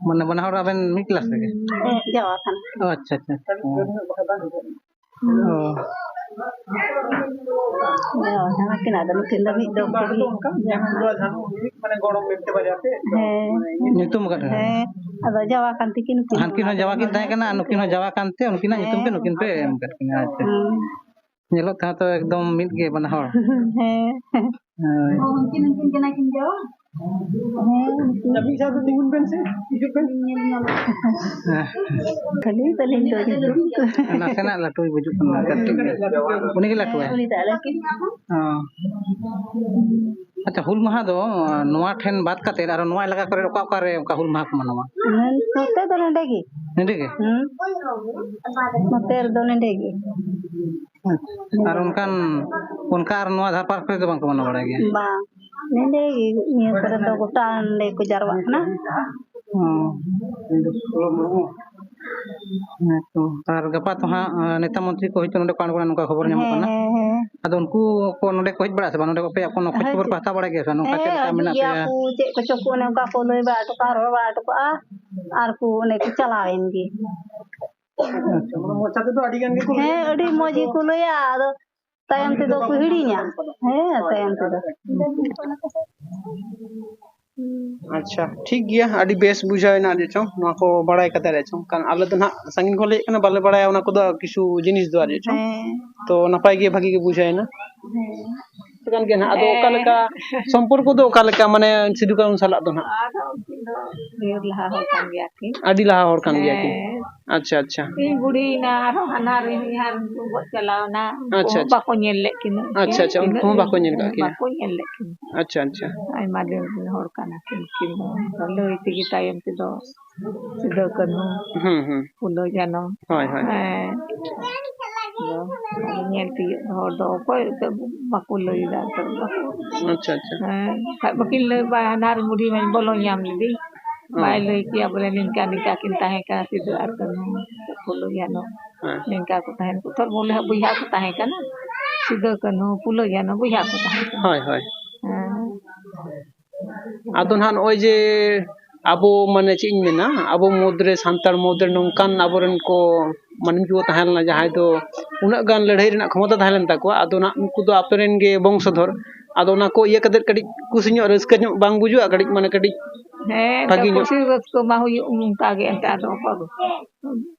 ᱢᱟᱱᱮ ᱵᱟᱱᱟ ᱦᱚᱲ ᱟᱵᱮᱱ ᱢᱤᱫ ᱠᱞᱟᱥ ᱨᱮᱜᱮ? ᱦᱮᱸ, ᱡᱟᱣᱟ ᱠᱟᱱᱟ᱾ ᱚ, ᱟᱪᱪᱷᱟ, ᱟᱪᱪᱷᱟ, ᱟᱪᱪᱷᱟ᱾ ᱚ᱾ ᱡᱟᱣᱟ ᱠᱟᱱᱟ ᱠᱤᱱ, ᱟᱫᱚ ᱱᱩᱠᱤᱱ ᱫᱚ ᱢᱤᱫ ᱫᱚᱢ ᱠᱤᱱ ᱦᱮᱸ᱾ ᱧᱩᱛᱩᱢ ᱟᱠᱟᱫ ᱠᱤᱱᱟ? ᱦᱮᱸ, ᱟᱫᱚ ᱡᱟᱣᱟ ᱠᱟᱱ ᱛᱟᱹᱠᱤᱱ ᱱᱩᱠᱤᱱ᱾ ᱦᱟᱱᱠᱤᱱ ᱦᱚᱸ ᱡᱟᱣᱟ ᱠᱤᱱ ᱛᱟᱦᱮᱸ ᱠᱟᱱᱟ ᱟᱨ ᱱᱩᱠᱤᱱ ᱦᱚᱸ ᱡᱟᱣᱟ ᱠᱟᱱᱛᱮ ᱩᱱᱠᱤᱱᱟᱜ ᱧᱩᱛᱩᱢ ᱜᱮ ᱦᱮᱸ, ᱱᱩᱠᱤᱱ ᱯᱮ ᱚᱱᱠᱟ ᱮᱢ ᱟᱠᱟᱫ ᱠᱤᱱᱟ᱾ ᱟᱪᱪᱷᱟ᱾ ᱦᱮᱸ᱾ ᱧᱮᱞᱚᱜ ᱛᱮᱦᱚᱸ ᱛᱚ ᱮᱠᱫᱚᱢ ᱢᱤᱫ ᱜᱮ ᱵᱟᱱᱟ ᱦᱚᱲ᱾ ᱦᱮᱸ᱾ ᱦᱳᱭ᱾ ᱚ, ᱩᱱᱠᱤᱱ, ᱩᱱᱠᱤᱱ ᱠᱟᱱᱟ ᱠᱤᱱ ᱡᱟᱣᱟ? ᱦᱮᱸ, ᱩᱱᱠᱤᱱ᱾ ᱢᱤᱫ ᱥᱟᱶᱛᱮ ᱛᱤᱸᱜᱩᱱ ᱵᱮᱱ ᱥᱮ, ᱦᱤᱡᱩᱜ ᱵᱮᱱ᱾ ᱧᱮᱞ ᱧᱟᱢ᱾ ᱦᱮᱸ᱾ ᱠᱷᱟᱹᱞᱤ ᱛᱟᱹᱞᱤᱧ ᱫᱚ ᱦᱤᱡᱩᱜ᱾ ᱱᱟᱥᱮᱱᱟᱜ ᱞᱟᱹᱴᱩᱭ ᱵᱩᱡᱩᱜ ᱠᱟᱱᱟ, ᱠᱟᱹᱴᱤᱡ ᱜᱮ᱾ ᱩᱱᱤ ᱜᱮ ᱞᱟᱹᱴᱩᱣᱟᱭ᱾ ᱦᱮᱸ, ᱩᱱᱤ ᱫᱚ ᱟᱞᱮ ᱠᱤᱱ᱾ ᱚ᱾ ᱟᱪᱪᱷᱟ, ᱦᱩᱞ ᱢᱟᱦᱟ ᱫᱚ, ᱱᱚᱣᱟ ᱴᱷᱮᱱ ᱵᱟᱫ ᱠᱟᱛᱮ ᱟᱨᱚ ᱱᱚᱣᱟ ᱮᱞᱟᱠᱟ ᱠᱚᱨᱮ ᱚᱠᱟ ᱚᱠᱟ ᱨᱮ ᱚᱱᱠᱟ ᱦᱩᱞ ᱢᱟᱦᱟ ᱠᱚ ᱢᱟᱱᱟᱣᱟ? ᱱᱚᱛᱮ ᱫᱚ ᱱᱚᱰᱮ ᱜᱮ᱾ ᱱᱚᱰᱮ ᱜᱮ? ᱦᱩᱸ᱾ ᱱᱚᱛᱮ ᱨᱮᱫᱚ ᱱᱚᱰᱮ ᱜᱮ᱾ ᱟᱪᱪᱷᱟ᱾ ᱟᱨ ᱚᱱᱠᱟᱱ, ᱚᱱᱠᱟ ᱟᱨ ᱱᱚᱣᱟ ᱫᱷᱟᱨ ᱯᱟᱨᱠ ᱠᱚᱨᱮ ᱫᱚ ᱵᱟᱝ ᱠᱚ ᱢᱟᱱᱟᱣ ᱵᱟᱲᱟᱭ ᱜᱮᱭᱟ? ᱵᱟᱝ᱾ ᱱᱚᱰᱮ ᱜᱮ, ᱱᱤᱭᱟᱹ ᱠᱚᱨᱮ ᱫᱚ ᱜᱚᱴᱟ ᱱᱚᱰᱮ ᱠᱚ ᱡᱟᱨᱣᱟᱜ ᱠᱟᱱᱟ᱾ ᱚ᱾ ᱦᱮᱸ ᱛᱚ᱾ ᱟᱨ ᱜᱟᱯᱟ ᱛᱚ ᱦᱟᱸᱜ, ᱟᱸ, ᱱᱮᱛᱟ ᱢᱚᱱᱛᱨᱤ ᱠᱚ ᱦᱚᱭᱛᱳ ᱱᱚᱰᱮ ᱠᱚ ᱟᱬᱜᱚᱱᱟ, ᱱᱚᱝᱠᱟ ᱠᱷᱚᱵᱚᱨ ᱧᱟᱢᱚᱜ ᱦᱮᱸ, ᱠᱟᱱᱟ᱾ ᱦᱮᱸ, ᱦᱮᱸ᱾ ᱟᱫᱚ ᱩᱱᱠᱩ ᱠᱚ ᱱᱚᱰᱮ ᱠᱚ ᱦᱮᱡ ᱵᱟᱲᱟᱜᱼᱟ ᱥᱮ ᱵᱟᱝ? ᱱᱚᱰᱮ ᱠᱚ ᱟᱯᱮᱭᱟᱜ ᱠᱳᱱᱳ ᱠᱷᱚᱡᱽ ᱦᱮᱸ, ᱠᱷᱚᱵᱚᱨ ᱯᱮ ᱦᱟᱛᱟᱣ ᱵᱟᱲᱟᱭ ᱜᱮᱭᱟ ᱥᱮ ᱵᱟᱝ? ᱱᱚᱝᱠᱟ ᱦᱮᱸ, ᱪᱮᱫ ᱞᱮᱠᱟ ᱦᱤᱡᱩᱜ ᱢᱮᱱᱟᱜ ᱜᱮᱭᱟ ᱯᱮᱭᱟ? ᱠᱚ, ᱪᱮᱫ ᱠᱚᱪᱚ ᱠᱚ ᱚᱱᱮ ᱚᱱᱠᱟ ᱠᱚ ᱞᱟᱹᱭ ᱵᱟᱲᱟ ᱦᱚᱴᱚ ᱠᱟᱜᱼᱟ, ᱨᱚᱲ ᱵᱟᱲᱟ ᱦᱚᱴᱚ ᱠᱟᱜᱼᱟ, ᱟᱨ ᱠᱚ ᱚᱱᱮ ᱠᱚ ᱪᱟᱞᱟᱣᱮᱱ ᱜᱮ᱾ ᱟᱪᱪᱷᱟ, ᱢᱟᱱᱮ ᱢᱚᱪᱟ ᱛᱮᱫᱚ ᱟᱹᱰᱤ ᱜᱟᱱ ᱜᱮᱠᱚ ᱞᱟᱹᱭᱟ᱾ ᱦᱮᱸ, ᱟᱹᱰᱤ ᱢᱚᱡᱽ ᱜᱮᱠᱚ ᱞᱟᱹᱭᱟ, ᱟᱫᱚ ᱛᱟᱭᱚᱢ ᱛᱮᱫᱚ ᱠᱚ ᱦᱤᱲᱤᱧᱟ᱾ ᱦᱮᱸ, ᱛᱟᱭᱚᱢ ᱛᱮᱫᱚ᱾ ᱟᱪᱪᱷᱟ, ᱴᱷᱤᱠ ᱜᱮᱭᱟ, ᱟᱹᱰᱤ ᱵᱮᱥ ᱵᱩᱡᱷᱟᱹᱣ ᱮᱱᱟ ᱟᱨ ᱪᱮᱫ ᱪᱚᱝ ᱱᱚᱣᱟ ᱠᱚ ᱵᱟᱲᱟᱭ ᱠᱟᱛᱮ ᱟᱨ ᱪᱮᱫ ᱪᱚᱝ, ᱠᱟᱨᱚᱱ ᱟᱞᱮ ᱫᱚ ᱱᱟᱦᱟᱜ ᱥᱟᱺᱜᱤᱧ ᱠᱷᱚᱱ ᱞᱮ ᱦᱮᱡ ᱠᱟᱱᱟ, ᱵᱟᱞᱮ ᱵᱟᱲᱟᱭᱟ ᱚᱱᱟ ᱠᱚᱫᱚ ᱠᱤᱪᱷᱩ ᱡᱤᱱᱤᱥ ᱫᱚ ᱟᱨ ᱪᱮᱫ ᱪᱚᱝ᱾ ᱦᱮᱸ᱾ ᱛᱚ ᱱᱟᱯᱟᱭ ᱜᱮ, ᱵᱷᱟᱜᱤ ᱜᱮ ᱵᱩᱡᱷᱟᱹᱣ ᱮᱱᱟ᱾ ᱦᱮᱸ᱾ ᱠᱟᱱ ᱜᱮᱭᱟ ᱱᱟᱦᱟᱜ᱾ ᱟᱫᱚ ᱚᱠᱟ ᱞᱮᱠᱟ ᱦᱮᱸ᱾ ᱥᱚᱢᱯᱚᱨᱠᱚ ᱫᱚ ᱚᱠᱟ ᱞᱮᱠᱟ, ᱢᱟᱱᱮ ᱥᱤᱫᱩ ᱠᱟᱹᱱᱩ ᱥᱟᱞᱟᱜ ᱫᱚ ᱱᱟᱦᱟᱜ? ᱟᱫᱚ ᱩᱱᱠᱤᱱ ᱫᱚ ᱰᱷᱮᱨ ᱞᱟᱦᱟ ᱦᱚᱲ ᱠᱟᱱ ᱜᱮᱭᱟ ᱠᱤᱱ᱾ ᱟᱹᱰᱤ ᱞᱟᱦᱟ ᱦᱚᱲ ᱠᱟᱱ ᱜᱮᱭᱟ ᱠᱤᱱ᱾ ᱦᱮᱸ᱾ ᱟᱪᱪᱷᱟ, ᱟᱪᱪᱷᱟ᱾ ᱤᱧ ᱵᱩᱰᱷᱤᱭᱮᱱᱟ, ᱟᱨᱦᱚᱸ ᱦᱟᱱᱦᱟᱨ ᱦᱚᱧᱦᱟᱨ ᱠᱚ ᱜᱚᱡ ᱪᱟᱞᱟᱣ ᱮᱱᱟ᱾ ᱩᱱᱠᱩ ᱟᱪᱪᱷᱟ, ᱦᱚᱸ ᱟᱪᱪᱷᱟ᱾ ᱵᱟᱠᱚ ᱧᱮᱞ ᱞᱮᱫ ᱠᱤᱱᱟ᱾ ᱟᱪᱪᱷᱟ, ᱟᱪᱪᱷᱟ, ᱩᱱᱠᱩ ᱛᱤᱱᱟᱹᱜ ᱦᱚᱸ ᱵᱟᱠᱚ ᱧᱮᱞ ᱠᱟᱜ ᱠᱤᱱᱟ᱾ ᱵᱟᱠᱚ ᱧᱮᱞ ᱞᱮᱫ ᱠᱤᱱᱟ᱾ ᱟᱪᱪᱷᱟ, ᱟᱪᱪᱷᱟ᱾ ᱟᱭᱢᱟ ᱫᱤᱱ ᱨᱮᱱ ᱦᱚᱲ ᱠᱟᱱᱟ ᱠᱤᱱ ᱩᱱᱠᱤᱱ ᱫᱚ᱾ ᱞᱟᱹᱭ ᱛᱮᱜᱮ ᱛᱟᱭᱚᱢ ᱛᱮᱫᱚ ᱥᱤᱫᱩ ᱠᱟᱹᱱᱦᱩ, ᱦᱩᱸ, ᱦᱩᱸ᱾ ᱯᱷᱩᱞᱳ ᱡᱷᱟᱱᱚ᱾ ᱦᱳᱭ, ᱦᱳᱭ᱾ ᱦᱮᱸ᱾ ᱟᱫᱚ ᱧᱮᱞ ᱛᱤᱭᱳᱜ ᱦᱚᱲ ᱫᱚ ᱚᱠᱚᱭ ᱮᱱᱛᱮᱫ ᱵᱟᱠᱚ ᱞᱟᱹᱭ ᱮᱫᱟ, ᱮᱱᱛᱮᱫ ᱵᱟᱠᱚ᱾ ᱟᱪᱪᱷᱟ, ᱟᱪᱪᱷᱟ᱾ ᱦᱮᱸ, ᱵᱟᱠᱷᱟᱡ ᱵᱟᱹᱠᱤᱱ ᱞᱟᱹᱭ ᱵᱟᱲᱟ, ᱦᱟᱱᱦᱟᱨ ᱵᱩᱰᱷᱤ ᱢᱟᱧ ᱵᱚᱞᱚ ᱧᱟᱢ ᱞᱮᱫᱮ᱾ ᱵᱟᱭ ᱞᱟᱹᱭ ᱠᱮᱭᱟ ᱵᱚᱞᱮ ᱱᱤᱝᱠᱟ ᱱᱤᱝᱠᱟ ᱠᱤᱱ ᱛᱟᱦᱮᱸ ᱠᱟᱱᱟ ᱥᱤᱫᱩ ᱟᱨ ᱠᱟᱹᱱᱦᱩ, ᱯᱷᱩᱞᱳ ᱡᱷᱟᱱᱚ᱾ ᱦᱮᱸ᱾ ᱱᱤᱝᱠᱟ ᱠᱚ ᱛᱟᱦᱮᱸ ᱠᱚ ᱛᱷᱚᱨ ᱵᱚᱞᱮ ᱵᱚᱭᱦᱟ ᱠᱚ ᱛᱟᱦᱮᱸ ᱠᱟᱱᱟ, ᱥᱤᱫᱩ ᱠᱟᱹᱱᱦᱩ ᱯᱷᱩᱞᱳ ᱡᱷᱟᱱᱚ ᱵᱚᱭᱦᱟ ᱠᱚ ᱛᱟᱦᱮᱸ ᱠᱟᱱᱟ᱾ ᱦᱳᱭ, ᱦᱳᱭ᱾ ᱦᱮᱸ᱾ ᱟᱫᱚ ᱱᱟᱦᱟᱜ ᱱᱚᱜᱼᱚᱭ ᱡᱮ ᱟᱵᱚ ᱢᱟᱱᱮ ᱪᱮᱫ ᱤᱧ ᱢᱮᱱᱟ, ᱟᱵᱚ ᱢᱩᱫᱽᱨᱮ, ᱥᱟᱱᱛᱟᱲ ᱢᱩᱫᱽᱨᱮ ᱱᱚᱝᱠᱟᱱ ᱟᱵᱚᱨᱮᱱ ᱠᱚ ᱢᱟᱹᱱᱢᱤ ᱠᱚ ᱛᱟᱦᱮᱸ ᱞᱮᱱᱟ ᱡᱟᱦᱟᱸᱭ ᱫᱚ ᱩᱱᱟᱹᱜ ᱜᱟᱱ ᱞᱟᱹᱲᱦᱟᱹᱭ ᱨᱮᱱᱟᱜ ᱠᱷᱚᱢᱚᱛᱟ ᱛᱟᱦᱮᱸ ᱞᱮᱱ ᱛᱟᱠᱚᱣᱟ, ᱟᱫᱚ ᱱᱟᱜ ᱩᱱᱠᱩ ᱫᱚ ᱟᱯᱮ ᱨᱮᱱ ᱜᱮ ᱵᱚᱝᱥᱚᱫᱷᱚᱨ, ᱟᱫᱚ ᱚᱱᱟ ᱠᱚ ᱤᱭᱟᱹ ᱠᱟᱛᱮᱫ ᱠᱟᱹᱴᱤᱡ ᱠᱩᱥᱤ ᱧᱚᱜ ᱨᱟᱹᱥᱠᱟᱹ ᱧᱚᱜ ᱵᱟᱝ ᱵᱩᱡᱩᱜᱼᱟ? ᱠᱟᱹᱴᱤᱡ ᱢᱟᱱᱮ ᱠᱟᱹᱴᱤᱡ ᱦᱮᱸ, ᱵᱷᱟᱹᱜᱤ ᱧᱚᱜ᱾ ᱠᱩᱥᱤ ᱨᱟᱹᱥᱠᱟᱹ ᱢᱟ ᱦᱩᱭᱩᱜ ᱚᱱᱠᱟ ᱜᱮ ᱮᱱᱛᱮ, ᱟᱫᱚ ᱚᱠᱚᱭ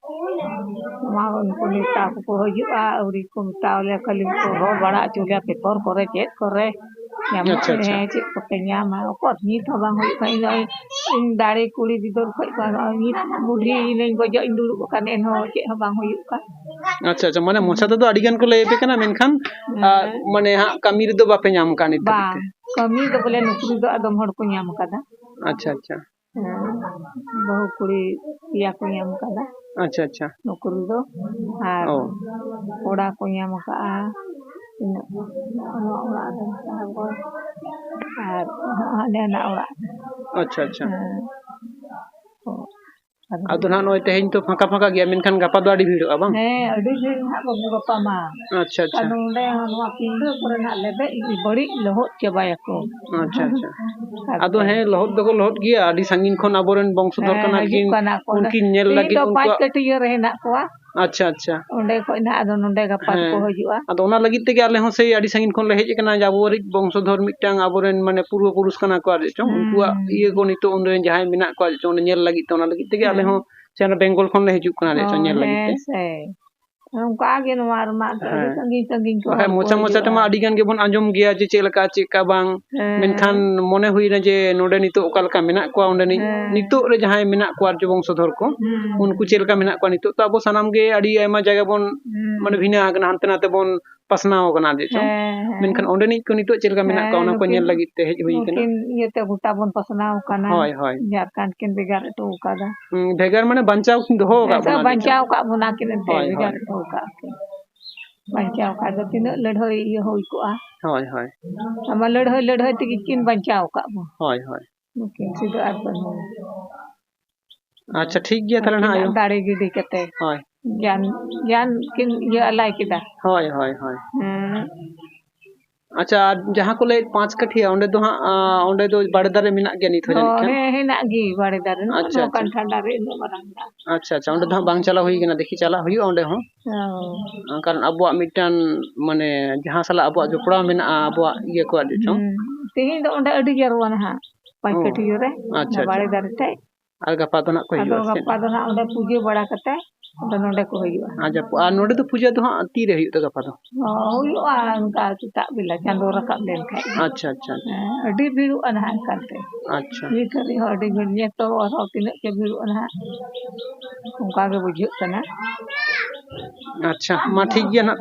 ᱱᱚᱣᱟ ᱩᱱᱠᱩ ᱱᱮᱣᱛᱟ ᱠᱚᱠᱚ ᱦᱤᱡᱩᱜᱼᱟ, ᱟᱹᱣᱨᱤ ᱠᱚ ᱢᱮᱛᱟᱣ ᱞᱮᱭᱟ, ᱠᱷᱟᱹᱞᱤ ᱠᱚ ᱦᱚᱦᱚ ᱵᱟᱲᱟ ᱦᱚᱪᱚ ᱞᱮᱭᱟ ᱯᱮᱯᱚᱨ ᱠᱚᱨᱮ ᱪᱮᱫ ᱠᱚᱨᱮ ᱧᱟᱢᱚᱜ ᱟᱪᱪᱷᱟ, ᱟᱪᱪᱷᱟ᱾ ᱦᱮᱸ, ᱪᱮᱫ ᱠᱚᱯᱮ ᱧᱟᱢᱟ, ᱚᱠᱚᱨ ᱱᱤᱛ ᱦᱚᱸ ᱵᱟᱝ ᱦᱩᱭᱩᱜ ᱠᱟᱱᱟ᱾ ᱤᱧ ᱫᱚ ᱤᱧ ᱫᱟᱲᱮ ᱠᱩᱲᱤ ᱵᱤᱫᱟᱹᱞ ᱠᱷᱚᱡ ᱠᱚ ᱱᱤᱛ ᱵᱩᱰᱷᱤ ᱤᱱᱟᱹᱧ ᱜᱚᱡᱚᱜ ᱤᱧ ᱫᱩᱲᱩᱵ ᱟᱠᱟᱱ ᱮᱱᱦᱚᱸ ᱪᱮᱫ ᱦᱚᱸ ᱵᱟᱝ ᱦᱩᱭᱩᱜ ᱠᱟᱱ᱾ ᱟᱪᱪᱷᱟ, ᱟᱪᱪᱷᱟ, ᱢᱟᱱᱮ ᱢᱚᱪᱟ ᱛᱮᱫᱚ ᱟᱹᱰᱤ ᱜᱟᱱ ᱠᱚ ᱞᱟᱹᱭ ᱟᱯᱮ ᱠᱟᱱᱟ, ᱢᱮᱱᱠᱷᱟᱱ, ᱦᱮᱸ᱾ ᱟ, ᱢᱟᱱᱮ ᱦᱟᱸᱜ ᱠᱟᱹᱢᱤ ᱨᱮᱫᱚ ᱵᱟᱯᱮ ᱧᱟᱢ ᱠᱟᱜ ᱱᱤᱛ ᱫᱷᱟᱹᱵᱤᱡ ᱵᱟᱝ, ᱛᱮ? ᱠᱟᱹᱢᱤ ᱫᱚ ᱵᱚᱞᱮ ᱱᱚᱠᱨᱤ ᱫᱚ ᱟᱫᱚᱢ ᱦᱚᱲ ᱠᱚ ᱧᱟᱢ ᱠᱟᱫᱟ᱾ ᱟᱪᱪᱷᱟ, ᱟᱪᱪᱷᱟ᱾ ᱦᱮᱸ, ᱵᱟᱹᱦᱩ ᱠᱩᱲᱤ ᱯᱮᱭᱟ ᱠᱚ ᱧᱟᱢ ᱠᱟᱫᱟ ᱟᱪᱪᱷᱟ, ᱟᱪᱪᱷᱟ᱾ ᱱᱚᱠᱨᱤ ᱫᱚ, ᱟᱨ ᱚ᱾ ᱠᱚᱲᱟ ᱠᱚ ᱧᱟᱢ ᱠᱟᱜᱼᱟ ᱛᱤᱱᱟᱹᱜ, ᱱᱚᱣᱟ ᱚᱲᱟᱜ ᱨᱮ ᱢᱮᱱᱟᱜ ᱠᱚᱣᱟ, ᱟᱨ ᱦᱟᱸᱰᱮ ᱱᱟᱜ ᱚᱲᱟᱜ ᱨᱮ᱾ ᱟᱪᱪᱷᱟ, ᱟᱪᱪᱷᱟ᱾ ᱦᱮᱸ᱾ ᱟᱫᱚ ᱱᱟᱦᱟᱜ ᱱᱚᱜᱼᱚᱭ ᱛᱮᱦᱮᱧ ᱛᱚ ᱯᱷᱟᱸᱠᱟ ᱯᱷᱟᱸᱠᱟ ᱜᱮᱭᱟ, ᱢᱮᱱᱠᱷᱟᱱ ᱜᱟᱯᱟ ᱫᱚ ᱟᱹᱰᱤ ᱵᱷᱤᱲᱚᱜᱼᱟ ᱵᱟᱝ? ᱦᱮᱸ, ᱟᱹᱰᱤ ᱵᱷᱤᱲ ᱱᱟᱦᱟᱜ ᱵᱟᱹᱵᱩ ᱜᱟᱯᱟ ᱢᱟ᱾ ᱟᱪᱪᱷᱟ, ᱟᱪᱪᱷᱟ᱾ ᱟᱨ ᱱᱚᱰᱮ ᱦᱚᱸ ᱱᱚᱣᱟ ᱯᱤᱸᱰᱟᱹ ᱠᱚᱨᱮ ᱱᱟᱦᱟᱜ ᱞᱮᱵᱮᱫ ᱵᱟᱹᱲᱤᱡ ᱞᱚᱦᱚᱫ ᱪᱟᱵᱟᱭᱟᱠᱚ᱾ ᱟᱪᱪᱷᱟ, ᱟᱪᱪᱷᱟ᱾ ᱟᱫᱚ ᱦᱮᱸ, ᱞᱚᱦᱚᱫ ᱫᱚᱠᱚ ᱞᱚᱦᱚᱫ ᱜᱮᱭᱟ, ᱟᱹᱰᱤ ᱥᱟᱺᱜᱤᱧ ᱠᱷᱚᱱ ᱟᱵᱚᱨᱮᱱ ᱵᱚᱝᱥᱚᱫᱷᱚᱨ ᱦᱮᱸ, ᱠᱟᱱᱟ ᱦᱤᱡᱩᱜ ᱠᱤᱱ, ᱠᱟᱱᱟ ᱠᱚ᱾ ᱩᱱᱠᱤᱱ ᱧᱮᱞ ᱛᱤᱦᱤᱧ ᱞᱟᱹᱜᱤᱫ ᱫᱚ ᱯᱟᱸᱪ ᱩᱱᱠᱩᱣᱟᱜ ᱠᱟᱹᱴᱷᱤᱭᱟᱹ ᱨᱮ ᱦᱮᱱᱟᱜ ᱠᱚᱣᱟ᱾ ᱟᱪᱪᱷᱟ, ᱟᱪᱪᱷᱟ᱾ ᱚᱸᱰᱮ ᱠᱷᱚᱡ ᱱᱟᱦᱟᱜ ᱟᱫᱚ ᱱᱚᱰᱮ ᱜᱟᱯᱟ ᱦᱮᱸ᱾ ᱠᱚ ᱦᱤᱡᱩᱜᱼᱟ᱾ ᱟᱫᱚ ᱚᱱᱟ ᱞᱟᱹᱜᱤᱫ ᱛᱮᱜᱮ ᱟᱞᱮ ᱦᱚᱸ ᱥᱮᱭ ᱟᱹᱰᱤ ᱥᱟᱺᱜᱤᱧ ᱠᱷᱚᱱ ᱞᱮ ᱦᱮᱡ ᱟᱠᱟᱱᱟ, ᱡᱮ ᱟᱵᱚᱣᱟᱨᱤᱡ ᱵᱚᱝᱥᱚᱫᱷᱚᱨ ᱢᱤᱫᱴᱟᱝ ᱟᱵᱚᱨᱮᱱ ᱢᱟᱱᱮ ᱯᱩᱨᱵᱚ ᱯᱩᱨᱩᱥ ᱠᱟᱱᱟ ᱠᱚ, ᱟᱨ ᱪᱮᱫ ᱪᱚᱝ ᱦᱩᱸ᱾ ᱩᱱᱠᱩᱣᱟᱜ ᱤᱭᱟᱹ ᱠᱚ ᱱᱤᱛᱚᱜ ᱚᱸᱰᱮ ᱡᱟᱦᱟᱸᱭ ᱢᱮᱱᱟᱜ ᱠᱚᱣᱟ, ᱟᱨ ᱪᱮᱫ ᱪᱚᱝ ᱚᱸᱰᱮ ᱧᱮᱞ ᱞᱟᱹᱜᱤᱫ ᱛᱮ, ᱚᱱᱟ ᱞᱟᱹᱜᱤᱫ ᱛᱮᱜᱮ ᱟᱞᱮ ᱦᱮᱸ᱾ ᱦᱚᱸ ᱥᱮ ᱚᱱᱟ ᱵᱮᱝᱜᱚᱞ ᱠᱷᱚᱱ ᱞᱮ ᱦᱤᱡᱩᱜ ᱠᱟᱱᱟ, ᱟᱨ ᱪᱮᱫ ᱚ, ᱪᱚᱝ ᱧᱮᱞ ᱞᱟᱹᱜᱤᱫ ᱦᱮᱸ ᱛᱮ᱾ ᱥᱮ᱾ ᱚᱱᱠᱟ ᱜᱮ ᱱᱚᱣᱟ ᱨᱮᱢᱟ ᱮᱱᱛᱮ ᱟᱹᱰᱤ ᱦᱮᱸ᱾ ᱥᱟᱺᱜᱤᱧ ᱥᱟᱺᱜᱤᱧ ᱠᱷᱚᱱ ᱵᱟᱠᱷᱟᱡ ᱦᱚᱲ ᱠᱚ ᱢᱚᱪᱟ ᱢᱚᱪᱟ ᱦᱤᱡᱩᱜᱼᱟ᱾ ᱛᱮᱢᱟ ᱟᱹᱰᱤ ᱜᱟᱱ ᱜᱮᱵᱚᱱ ᱟᱸᱡᱚᱢ ᱜᱮᱭᱟ ᱡᱮ ᱪᱮᱫ ᱞᱮᱠᱟ ᱪᱮᱫ ᱞᱮᱠᱟ ᱵᱟᱝ, ᱦᱮᱸ᱾ ᱢᱮᱱᱠᱷᱟᱱ ᱢᱚᱱᱮ ᱦᱩᱭᱱᱟ ᱡᱮ ᱱᱚᱰᱮ ᱱᱤᱛᱚᱜ ᱚᱠᱟ ᱞᱮᱠᱟ ᱢᱮᱱᱟᱜ ᱠᱚᱣᱟ, ᱚᱸᱰᱮ ᱱᱤ-, ᱦᱮᱸ᱾ ᱱᱤᱛᱚᱜ ᱨᱮ ᱡᱟᱦᱟᱸᱭ ᱢᱮᱱᱟᱜ ᱠᱚᱣᱟ ᱟᱨ ᱡᱮ ᱵᱚᱝᱥᱚᱫᱷᱚᱨ ᱠᱚ, ᱦᱩᱸ᱾ ᱩᱱᱠᱩ ᱪᱮᱫ ᱞᱮᱠᱟ ᱢᱮᱱᱟᱜ ᱠᱚᱣᱟ ᱱᱤᱛᱚᱜ? ᱛᱚ ᱟᱵᱚ ᱥᱟᱱᱟᱢ ᱜᱮ ᱟᱹᱰᱤ ᱟᱭᱢᱟ ᱡᱟᱭᱜᱟ ᱵᱚᱱ ᱦᱩᱸ᱾ ᱢᱟᱱᱮ ᱵᱷᱤᱱᱟᱹ ᱟᱠᱟᱱᱟ, ᱦᱟᱱᱛᱮ ᱱᱟᱛᱮ ᱵᱚᱱ ᱯᱟᱥᱱᱟᱣ ᱟᱠᱟᱱᱟ ᱟᱨ ᱪᱮᱫ ᱪᱚᱝ᱾ ᱦᱮᱸ, ᱦᱮᱸ᱾ ᱢᱮᱱᱠᱷᱟᱱ ᱚᱸᱰᱮᱱᱤᱡ ᱠᱚ ᱱᱤᱛᱚᱜ ᱪᱮᱫ ᱞᱮᱠᱟ ᱢᱮᱱᱟᱜ ᱠᱚᱣᱟ, ᱦᱮᱸ, ᱚᱱᱟ ᱠᱚ ᱱᱩᱠᱤᱱ, ᱧᱮᱞ ᱞᱟᱹᱜᱤᱫ ᱛᱮ ᱦᱮᱡ ᱦᱩᱭ ᱠᱟᱱᱟ᱾ ᱱᱩᱠᱤᱱ ᱤᱭᱟᱹᱛᱮ ᱜᱚᱴᱟ ᱵᱚᱱ ᱯᱟᱥᱱᱟᱣ ᱠᱟᱱᱟ᱾ ᱦᱳᱭ, ᱦᱳᱭ᱾ ᱡᱷᱟᱲᱠᱷᱚᱸᱰ ᱠᱤᱱ ᱵᱷᱮᱜᱟᱨ ᱦᱚᱴᱚ ᱠᱟᱫᱟ᱾ ᱦᱩᱸ, ᱵᱷᱮᱜᱟᱨ ᱢᱟᱱᱮ ᱵᱟᱧᱪᱟᱣ ᱠᱤᱱ ᱫᱚᱦᱚ ᱟᱠᱟᱫ ᱦᱮᱸ, ᱵᱚᱱᱟ ᱟᱨ ᱪᱮᱫ ᱵᱟᱧᱪᱟᱣ ᱪᱚᱝ᱾ ᱟᱠᱟᱫ ᱵᱚᱱᱟ ᱠᱤᱱ ᱮᱱᱛᱮ, ᱦᱳᱭ, ᱵᱷᱮᱜᱟᱨ ᱦᱳᱭ᱾ ᱦᱚᱴᱚ ᱟᱠᱟᱫ ᱠᱤᱱ᱾ ᱵᱟᱧᱪᱟᱣ ᱠᱷᱟᱡ ᱫᱚ ᱛᱤᱱᱟᱹᱜ ᱞᱟᱹᱲᱦᱟᱹᱭ ᱤᱭᱟᱹ ᱦᱩᱭ ᱠᱚᱜᱼᱟ᱾ ᱦᱳᱭ, ᱦᱳᱭ᱾ ᱟᱢᱟ ᱞᱟᱹᱲᱦᱟᱹᱭ, ᱞᱟᱹᱲᱦᱟᱹᱭ ᱛᱮᱜᱮ ᱠᱤᱱ ᱵᱟᱧᱪᱟᱣ ᱟᱠᱟᱫ ᱵᱚᱱ᱾ ᱦᱳᱭ, ᱦᱳᱭ᱾ ᱱᱩᱠᱤᱱ ᱥᱤᱫᱩ ᱟᱨ ᱠᱟᱹᱱᱦᱩ᱾ ᱟᱪᱪᱷᱟ, ᱴᱷᱤᱠ ᱜᱮᱭᱟ ᱛᱟᱦᱞᱮ ᱱᱟᱦᱟᱜ ᱟᱭᱳ᱾ ᱩᱱᱠᱤᱱᱟᱜ ᱫᱟᱲᱮ ᱜᱤᱰᱤ ᱠᱟᱛᱮ᱾ ᱦᱳᱭ᱾ ᱜᱮᱭᱟᱱ, ᱜᱮᱭᱟᱱ ᱠᱤᱱ ᱤᱭᱟᱹ ᱟᱞᱟᱭ ᱠᱮᱫᱟ᱾ ᱦᱳᱭ, ᱦᱳᱭ, ᱦᱳᱭ᱾ ᱦᱮᱸ᱾ ᱟᱪᱪᱷᱟ, ᱟᱨ ᱡᱟᱦᱟᱸ ᱠᱚ ᱞᱟᱹᱭᱮᱫ ᱯᱟᱸᱪ ᱠᱟᱹᱴᱷᱤᱭᱟ, ᱚᱸᱰᱮ ᱫᱚ ᱦᱟᱸᱜ, ᱟᱸ, ᱚᱸᱰᱮ ᱫᱚ ᱵᱟᱲᱮ ᱫᱟᱨᱮ ᱢᱮᱱᱟᱜ ᱜᱮᱭᱟ ᱱᱤᱛ ᱦᱚᱸ ᱡᱟᱹᱱᱤᱡ ᱦᱳᱭ, ᱠᱷᱟᱱ? ᱦᱮᱸ, ᱦᱮᱱᱟᱜ ᱜᱮ ᱵᱟᱲᱮ ᱫᱟᱨᱮ᱾ ᱱᱚᱜᱼᱚ ᱟᱪᱪᱷᱟ, ᱱᱚᱣᱟ ᱟᱪᱪᱷᱟ᱾ ᱠᱟᱱᱴᱷᱟᱲ ᱫᱟᱨᱮ ᱤᱱᱟᱹᱜ ᱢᱟᱨᱟᱝ ᱢᱮᱱᱟᱜᱼᱟ᱾ ᱟᱪᱪᱷᱟ, ᱟᱪᱪᱷᱟ, ᱚᱸᱰᱮ ᱫᱚ ᱦᱟᱸᱜ ᱵᱟᱝ ᱪᱟᱞᱟᱣ ᱦᱩᱭ ᱠᱟᱱᱟ, ᱫᱮᱠᱷᱤ ᱪᱟᱞᱟᱜ ᱦᱩᱭᱩᱜᱼᱟ ᱚᱸᱰᱮ ᱦᱚᱸ᱾ ᱦᱳᱭ᱾ ᱠᱟᱨᱚᱱ ᱟᱵᱚᱣᱟᱜ ᱢᱤᱫᱴᱟᱝ, ᱢᱟᱱᱮ, ᱡᱟᱦᱟᱸ ᱥᱟᱞᱟᱜ ᱟᱵᱚᱣᱟᱜ ᱡᱚᱯᱲᱟᱣ ᱢᱮᱱᱟᱜᱼᱟ, ᱟᱵᱚᱣᱟᱜ ᱤᱭᱟᱹ ᱠᱚ ᱟᱹᱰᱤ ᱪᱚᱝ᱾ ᱦᱩᱸ᱾ ᱛᱮᱦᱮᱧ ᱫᱚ ᱚᱸᱰᱮ ᱟᱹᱰᱤ ᱡᱟᱨᱣᱟ ᱱᱟᱦᱟᱜ᱾ ᱯᱟᱸᱪ ᱚ᱾ ᱠᱟᱹᱴᱷᱤᱭᱟᱹ ᱨᱮ, ᱟᱪᱪᱷᱟ, ᱚᱱᱟ ᱟᱪᱪᱷᱟ᱾ ᱵᱟᱲᱮ ᱫᱟᱨᱮ ᱴᱷᱮᱡ᱾ ᱟᱨ ᱜᱟᱯᱟ ᱫᱚ ᱱᱟᱜ ᱠᱚ ᱟᱫᱚ ᱦᱤᱡᱩᱜᱼᱟ ᱥᱮ ᱪᱮᱫ? ᱜᱟᱯᱟ ᱫᱚ ᱱᱟᱜ ᱚᱸᱰᱮ ᱯᱩᱡᱟᱹ ᱵᱟᱲᱟ ᱠᱟᱛᱮ, ᱟᱫᱚ ᱱᱚᱸᱰᱮ ᱠᱚ ᱦᱤᱡᱩᱜᱼᱟ᱾ ᱟᱨ ᱡᱟᱯ-, ᱟᱨ ᱱᱚᱸᱰᱮ ᱫᱚ ᱯᱩᱡᱟᱹ ᱫᱚ ᱦᱟᱸᱜ ᱛᱤᱨᱮ ᱦᱩᱭᱩᱜ ᱛᱮ ᱜᱟᱯᱟ ᱫᱚ? ᱚ, ᱦᱩᱭᱩᱜᱼᱟ ᱚᱱᱠᱟ ᱥᱮᱛᱟᱜ ᱵᱮᱞᱟ, ᱪᱟᱸᱫᱚ ᱨᱟᱠᱟᱵ ᱞᱮᱱᱠᱷᱟᱡ ᱜᱮ᱾ ᱟᱪᱪᱷᱟ, ᱟᱪᱪᱷᱟ, ᱟᱪᱪᱷᱟ᱾ ᱦᱮᱸ, ᱟᱹᱰᱤ ᱵᱷᱤᱲᱚᱜᱼᱟ ᱱᱟᱦᱟᱜ ᱮᱱᱠᱟᱱ ᱛᱮ᱾ ᱟᱪᱪᱷᱟ᱾ ᱱᱤᱛ ᱦᱟᱹᱵᱤᱡ ᱦᱚᱸ ᱟᱹᱰᱤ ᱵᱷᱤᱲ, ᱱᱤᱛᱚᱜ ᱟᱨᱦᱚᱸ ᱛᱤᱱᱟᱹᱜ ᱪᱚ ᱵᱷᱤᱲᱚᱜᱼᱟ ᱱᱟᱦᱟᱜ, ᱚᱱᱠᱟ ᱜᱮ ᱵᱩᱡᱷᱟᱹᱜ ᱠᱟᱱᱟ᱾ ᱟᱪᱪᱷᱟ, ᱢᱟ ᱴᱷᱤᱠ ᱜᱮᱭᱟ ᱱᱟᱜ᱾